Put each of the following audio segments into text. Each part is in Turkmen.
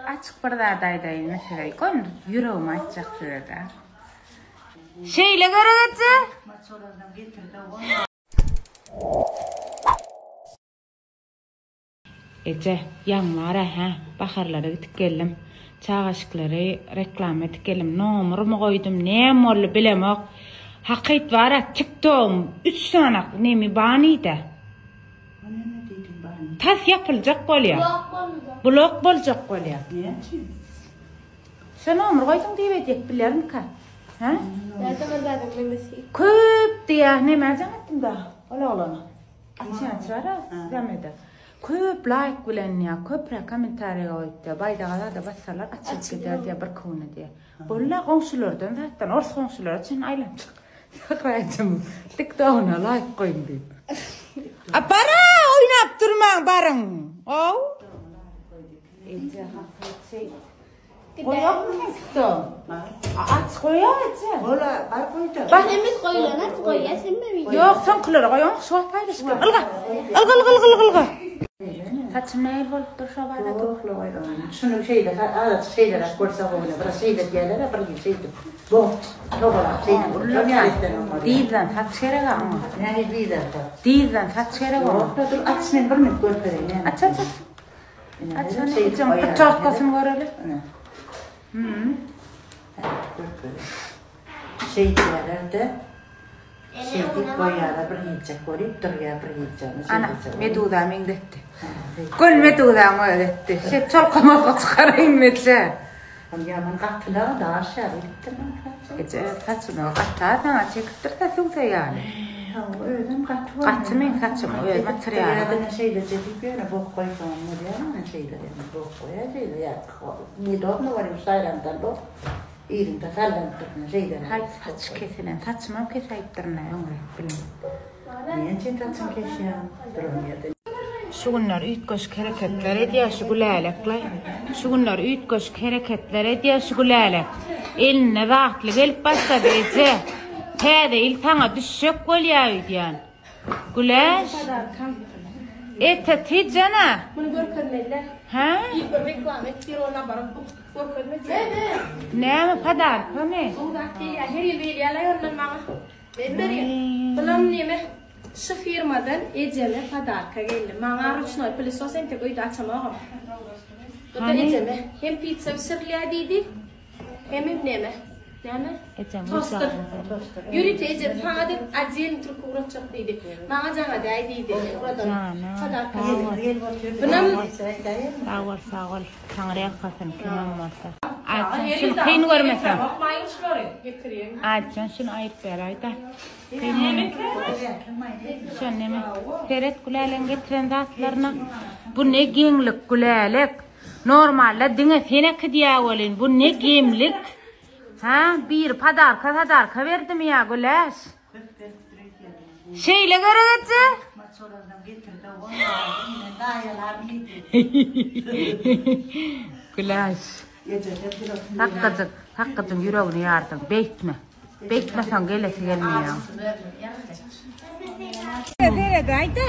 Açyk bir zat aýdaýyn meselei göni ýüregimi aýtjak size-de. Şeýle gerek eje. Eje, ýanwar-a hä, baharlara gidip geldim. Çagaşyklary reklama edip geldim. Nomurymy goýdum, näme boldy bilemok. Hakyt bar-a, TikTogym üç sanak nemi banide. O näme diýdiň bany? Tas ýapyljak bolýar. Blok boljak. Blok boljak bolýar. Näme üçin? Sen nomur goýduň diýip edýek bilermika? Hä? Näde bir zadyň nemesi? Köp diýýär, nämä jaň etdim dagy? Ol oglana. Açýançy bar-a, zameda. Köp laýk bilen ýa köpräk kommentariýa goýup diýýär. Baýdaga zada bassalar açylyp gider diýýär bir güne diýýär. Boldy goňşulardan zatdan, ors goňşulara çenli aýlanyp çyk. Sakraýjym, TikTogyna laýk goýuň diýip. A bara oýnap durmaň baryň. Ow. Eje hakyt şeý. Goýakmy sen TikTok? Aç goýa eje. Gola bar goýda. Bak. Hemiz goýlan aç goýýa sen mi video? Ýok, soňkulara goýaňok, şu wagt paýlaşyp. Ylga. Ylga ylga ylga ylga. Saçym nähili bolupdyr şo barada? Ýok, şuny şeýle azajyk şeýleräk bolsa gowy, biraz şeýle diýerler, bir gün şeýdip. Bot, togalak şeýdip urulan ýaly etseň bolýar. Dyzdan saç gerek-a oňa. Nähili dyzdan saç? Dyzdan saç gerek oňa. Ýok-da, dur aç men bir minut görkezeýin näme. Aç aç aç. Aç hany ejeň pyçakkasyny göreli. Ine. Hü. Görkezeýin. Şeýdýärler-de. Şeýdip goýýarlar bir hiljek bolup durýar bir hiljegini Ana, meduza meňzetdi. Göl meduzaň özi etdi. Şeýdip çolka-molka çykaraýyn meje. Ol ýaman gatylag daş ýaly edipdir maňa saçyny. Eje saçyny gata saňa çekipdir da suwsa ýaly. Hawa özem gaty boldy. Gaty meň saçym öz materialy. Ýa-da şeýleje diýip ýöne bok goýsaňam bolýar ana şeýle ýa bok goýar şeýle ýa nedobno bolýar saýramdan bok. Yzyňda sallanyp dursun şeýdene. Haý saç kesilen saçymam kesäýipdirin-ä öňräk bilen. Näme üçin saçyňy kesýäň duran ýerde. Şu günler üýtgeşik hereketler edýär şu Gülälekle. Şu günler üýtgeşik hereketler edýär şu Gülälek. Eline zatly gelip başlady eje. Täze ýyl saňa düşjek bolýar öýdýän. Güläş. Ete ty jana. Muny görkezmeliler. Hä? Diýip bir reklama etdiler ol baryp görkezmedi. Näme podarkamy? Bu zat gelýär her ýyl berýärler ondan maňa. Men berýän. Bulam neme? Şu firmadan ejeme podarka geldi. Maňa ruçnoý pylesos entek öýde açamogam. Bu da ejeme. Hem pitsa bişirilýär diýdi. Hemem neme? Näme? Ejem Toster. Ýörite ejem saňa diýip oddelny türki ugratjak diýdi. Maňa jaňa däý diýdi. Ugradan. Podarka geldi. Bunam Sag bol, sag bol. Taňry ýalkasyn kimem bolsa. Aýtjan şuny kyn görmeseň. Aýtjan şuny aýyp beräýdä. Kyn Şon neme? Seret Gülälegiň getiren zatlaryna. Bu ne geňlik Gülälek. Normalda diňe sen äkidýä welin bu ne gemlik. Ha, biri podarka sadarka berdimi ýa Güläş? Şeýle gerek eje. Güläş. Sakgyjyk, sakgyjyň ýüregini ýardyň. Beýtme. Beýtmeseň gelesi gelmeýär. Seredäýdä.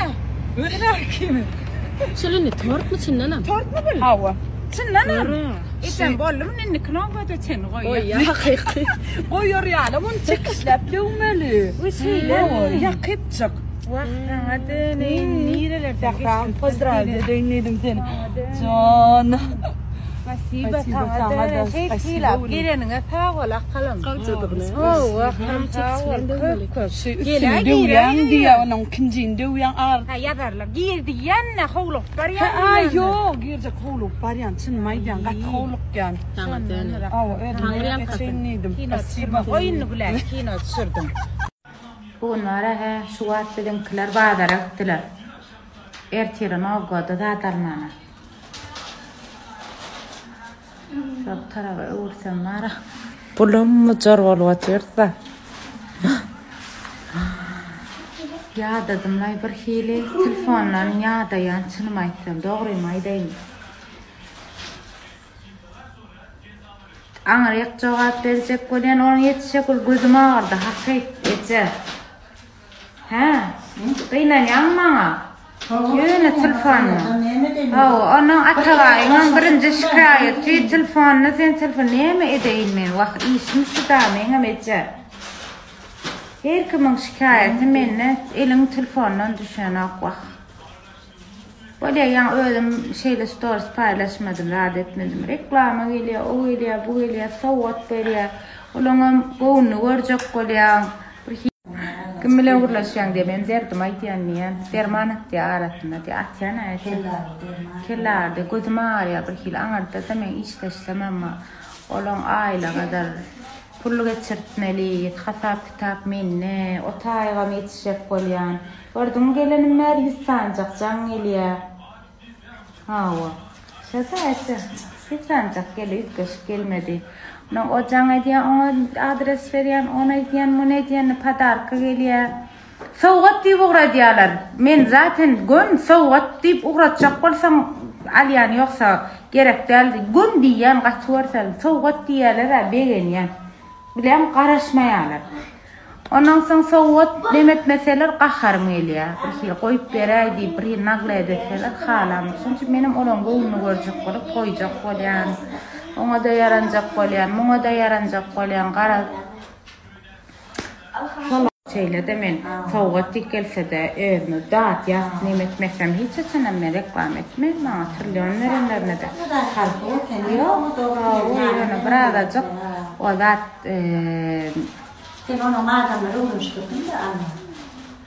Şul indi tortmy çyndanam? Tortmy bul? Hawa. Çyndanam. Ejem boldy muny indiki nowbada çenli goýýar. Goýýar hakyky. Goýar ýaly muny çekişläp döwmeli. We şeýle. Ýakypjyk. Wah saňa döneýin nirelerden Sähram pozdraw edeýin diýdim seni. Jan. Spasiba saňa da. Şeý sylap geleniňe sag bol akalym. Hawa, sag bol köp köp. Şu üstüni döwýäň diýýä onuň ikinjini döwýäň agyr. Ha ýazarlar. Gir diýýän-de howlugyp barýan. Ha ýok, girjek howlugyp barýan, çynymy aýdýan, gaty howlukýan. Saňa döneýin. Hawa, özüm geçeýin diýdim. Spasiba. Goý indi Güläş kino düşürdiň. Bu gün bar-a hä, şu wagt biziňkiler bazara gitdiler. Ertire Nowgoda zat almana. Şol taraba öwürsem bar-a. Bulam-bujar bolup otyrys-da. Ýadadym-laý birhili, telefondan ýadaýan çynymy aýtsam, dogrymy aýdaýyn. Aňryk jogap berjek bolýan ony ýetişe gul gözüm agyrdy hakyt eje. Hä? Gynanýaňmy maňa? Ýöne telefonda. Hawa, onuň Atabaýyňam birinji şikaýaty telefonda sen telefon näme edeýin men wah işim şu-da meňem eje. Her kimiň şikaýaty mende eliň telefondan düşenok wah. Bolýa ýaňy özüm şeýle stories paýlaşmadym zat etmedim. Reklama gelýär, o gelýär, bu gelýär, sowgat berýär. Olaňam göwnüni görjek bolýaň. Bir Kim bilen gürleşýäň diýýär, men derdim aýdýan diýýän. Derman atýar arasynda diýýär, atýan aýa. Kelleagyrdy, gözüm agyrýar bir hili aňyrda-da meň işdeşlemem bar. Olaň aýlygydyr. Pul geçirtmeli, hasap-kitap mende, o taýygam ýetişjek bolýan. Gördüňmi gelenim bäri ýüz sanjak jaň gelýär. Hawa. Şo-da aýtsa, ýüz sanjak geldi, üýtgeşik gelmedi. Ondan o jaň edýär, oňa adres berýän, ony edýän, muny edýän, podarka gelýär. Sowgat diýip ugradýarlar. Men zaten gön sowgat diýip ugratjak bolsaň alýan ýogsa gerek däl gön diýýän gaty görseň sowgat diýýärler-ä begenýän. Bilýäň garaşmaýarlar. Ondan soň sowgat neme etmeseler gaharym gelýär. Bir hili goýup beräý diýip bir hili naglýat etseler halamok. Şonuň üçin menem olaň göwnüni görjek bolup goýjak bolýan. Oňa-da ýaranjak bolýan, muňa-da ýaranjak bolýan. Garaz Şeýle-de men sowgat diýip gelse-de özüme dat ýat neme etmesem hiç haçanam men reklama etmen maňa trillion berenlerine-de. Ýok, ýöne birazajyk o zat Sen onuň adamlary öwrenişdirdiň-de alma.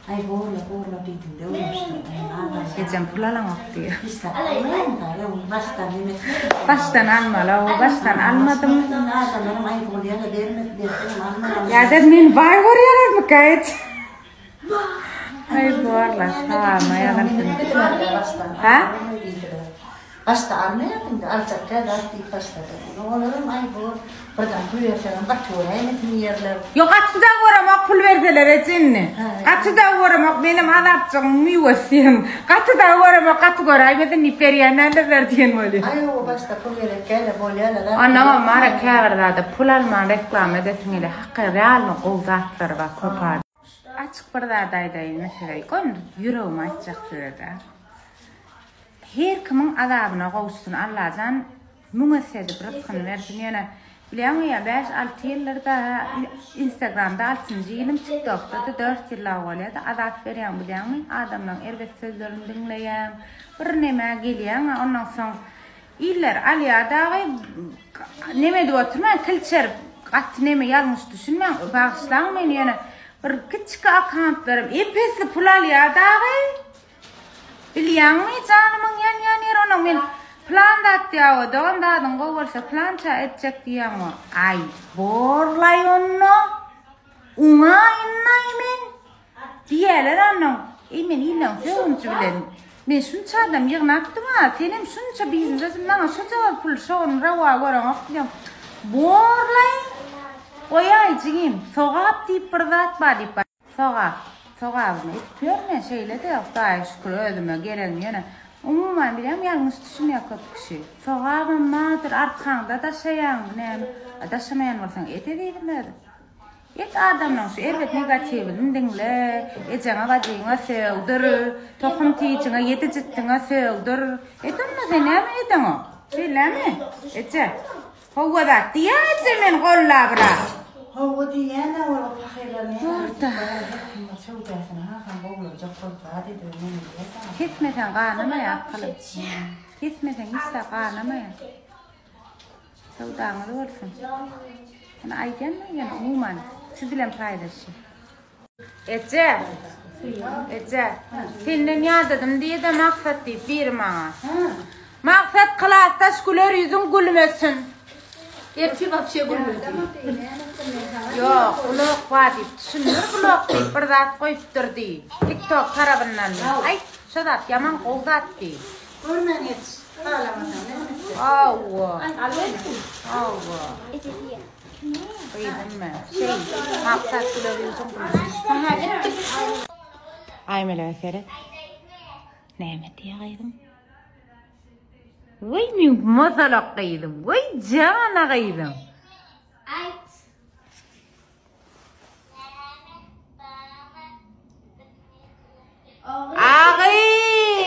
Aý borla borla diýdiňde öwrenişdirdiň adamlary. Ejem pul alaňok diýýär. Hiç zat bolmaýanda öň başdan neme etmediň. Başdan almaly o başdan almadym. Indi adamlaram aý bolýa-da bermedi berseňem almaly. Ýa-da meni baý görýärlermikä hiç. Aý borla salam ýazylsyn. Ha? Başda almaýardyň-da, aljak däl zat diýip başlady. Olaram aý bor, birden pul berseňem gaty göräýmesin diýerler. Ýok, gaty dagy göremok pul berseler eje indi. Gaty dagy göremok, menem azapjygyň miwesiyim. Gaty dagy göremok, gaty göräýmesin diýip berýän däldirler diýen bolýar. Aý oba başda pul gerek däl-de bolýa-la zat. Onnoňam bar-a käbir zada pul alman reklama edesiň gelýär. Haky realno gowy zatlar bar köp adam. Açyk bir zat aýdaýyn meselei göni ýüregimi aýtjak size-de. Her kimiň azabyna gowuşsyn Allajan müň esse edip rysgyny bersin ýöne bilýäňmi ýa 5-6 ýyldyr da instagramda altynjy ýylym tiktokda-da 4 ýyllap bolýada azap berýäň bilýäňmi adamlaň erbet sözlerini diňleýäň bir nämä gelýäň a ondan soň iller alýa dagy neme edip oturmaň kilçerip gaty neme ýalňyş düşünmäň bagyşlaň meni ýöne bir kiçiki akkauntlarym ep-esli pul alýa dagy Bilýäňmi janymyň ýanýan ýeri onuň men plan zat diýäwo dogan zadyň gowy bolsa plança etjek diýýäňmi aý borlaý onda uňaýynlaý men diýýäler onnoň eý men illeň sögünji bilen men şunça adam ýygnapdym a senem şunça biznes açyp maňa şojagaz pul şony rowa göreňok diýýän borlaý goýaý jigim sogap diýip bir zat bar diýip Sogap, sogabymy edip ýörmen, şeýle-de Hudaýa şükür özüme geregini ýöne umuman bilýäňmi ýalňyş düşünýär köp kişi. Sogabam bardyr, arkaňda daşaýaňmy näme? A daşamaýan bolsaň et ezizim özüň. Et adamlaň şu erbet negatiwini diňle, ejeňe bajyňa sögdür, tohum tijiňe ýedi jitdiňe sögdür. Et onda sen näme edeňok? Şeýlemi? Eje. Howwa zat diýýä eje men gollabrak. Howwa diýýän-ä ol o pahyrlar näme edip barar her kim bir söwdasyny hasam gowulanjak bolup zat edibem neme diýýä saňa. Kesmeseň ganamaýar akylym. Kesmeseň hiç zat ganamaýar. Söwdaňyz bolsun. Ýöne aýdýan men ýöne umuman siz bilen paýlaşýan. Eje, eje, senden ýadadym diýdi Maksat diýip biri maňa. Maksat klasdaş güler ýüzüň gülmesin. Ertir wapşe gülmedi. Ýok, blok bar diýip düşündir, blok diýip bir zat goýupdyr diý. TikTok tarabyndan diý. Aýt, şo zat ýaman gowy zat diý. Görmän ýetiş, halamasaň näme etjek? Hawa. Hawa. Gyzym men. Şeý, maksat güler ýüzüň gülsün. Aha, gitdik. Aýmelege seret. Näme diýýär gyzym? Weý, meň masalak gyzym. Weý, jana gyzym. Aýt. Agy!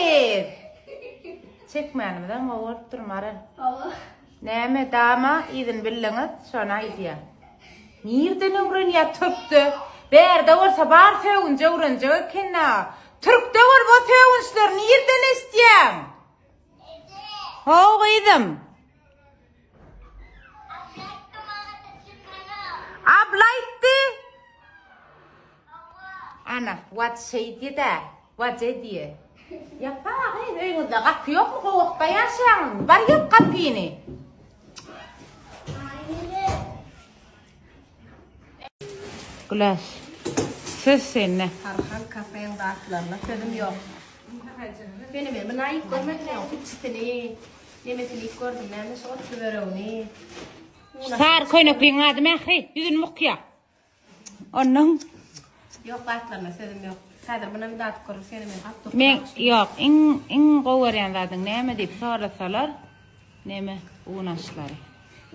Çekmänimizem gowy bolupdyr Maral. Hawa. Näme dama yzyny bildiňiz şony aýdýa. Nirden öwrenýä türkde? Bärde bolsa bar sögünji öwrenjek eken-a. Türkde bolup o sögünçleri nirden eşitýäň? How gyzym. Abla aýtdy. Ana, wat şeýdi-dä, waje diýe. Ýapa gyz, öýüňizde gapy ýokmy, gowakda ýaşaýaňyzmy? Bar ýap gapyny. Güläş, söz sende. Tarhan kafeň zatlaryna sözüm ýok. Ýöne men muny aýyp görmedim, ýa süçüsini, nemesini iýip gördüm, näme şu otly böregini. Sary köýnekliň ady Mähri, ýüzüni bukýa. Ondan Ýok zatlaryna sözüm ýok. Häzir muny bir dadyp görüp ýöne men gaty Men ýok, iň iň gowy görýän zadyň näme diýip sorasalar, neme un aşlary.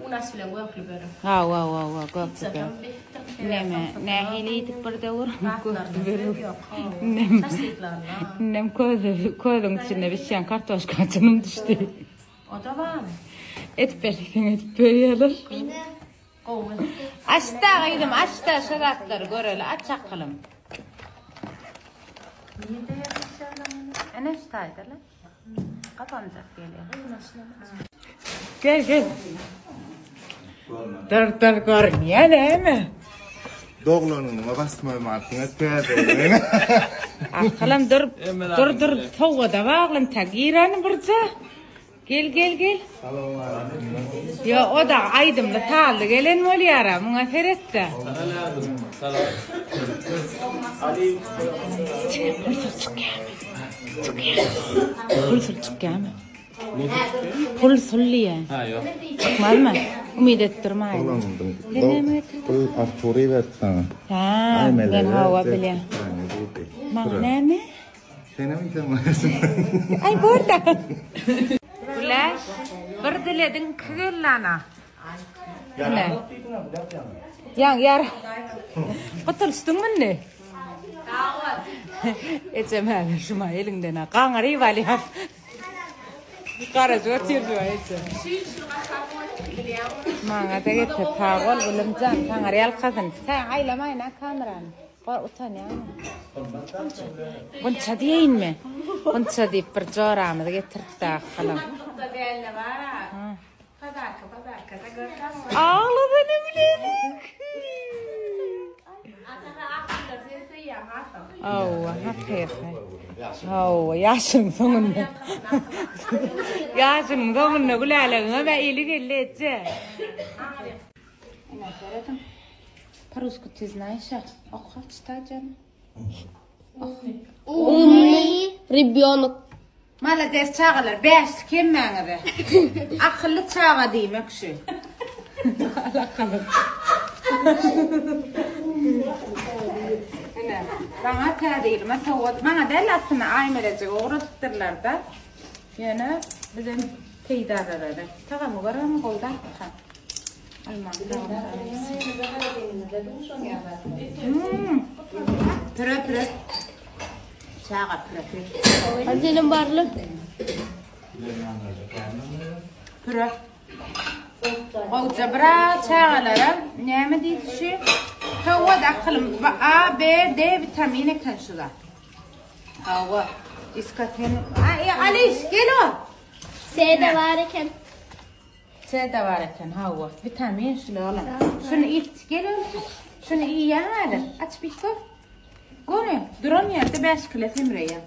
Un aş bilen gökli börek. Hawa, hawa, hawa, gökli börek. Neme, nähili iýdik bir döwür gökli börek. Nem. Nem köze, közüň içinde bişýän kartoşka jynym düşdi. O da barmy? Edip berseň edip berýärler. Açda gyzym açda şu zatlary göreli aç akylym. Ene şu taýdalar. Gapanjak gelýär. Gel gel. Dur dur görünýär näme? Doglanyňa basmaýmarsyň täze. Akylym dur dur dur sowgada baglan ta gireni birje. Gel gel gel. Ýo o da aýdymly sazly gelen bolýara muňa seretse. Pul çykýamy? Çykýamy? Pul çykýamy? Pul sul diýýä. Ha ýok. Çykmazmy? Umyt edip durmaýyn. Sen näme getirdiň? Pul Artury berdi saňa. Ha, men hawa bilýän. Maňa näme? Senem iýseň bolarsyň. Aý borda. Güläş, bir dilediň iki geldi ana. Ine. Ýaň ýar. Gutulyşdyňmy indi? Ejem häzir şuma eliňden ha gaňryp alýar. Garaşyp otyr şuma eje. Maňa-da getir. Sag bol gülümjan. Taňry ýalkasyn. Sen aýlamaýyn ha kamerany. Bar utanýarmy? Gunça diýeýinmi? Gunça diýip bir joramyzy getiripdi halam. Aglasana bilelik. Hawa, hakyky. Hawa, ýaşyň soňunda. Ýaşyň soňunda gülälegiňe be eli geldi eje. Ine serediň. По-русски ты знаешь, а? Oka, çytaý jana. Umnyý rебенок. Malades çagalar, bäşlik hemmäňize. Akylly çaga diýmek şu. Alakaly. Ine, maňa täze ýylyma sowgat, maňa däl aslynda Aýmelejige ugradypdyrlar-da. Ýöne bizem peýdalanarys. Tagamy görem gowy zatmyka? Püre püre. Çaga püresi. Senin barly. Püre. Gowja biraz çagalara näme diýdi şu? Sowat akylym. A, B, D vitamin eken şu zat. Hawa. Iska sen. Aliş gel o. S de var eken. C-de bar eken, hawa. Witamin şuly olam. Şuny iýip, gel oglum. Şuny iýýäň häzir. Aç bir gör. Göni, duran ýerde 5 kilo semreýäň.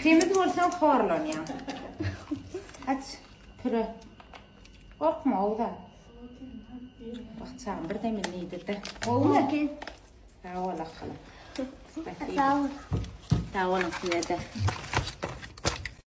Semiz bolsaň horlanýaň. Aç, püre. Gorkma, ogza. Bak, çagam bir demini iýdi-de. Gowumy? Sag bol, akylym. Sag bol. Sag boluň size-de.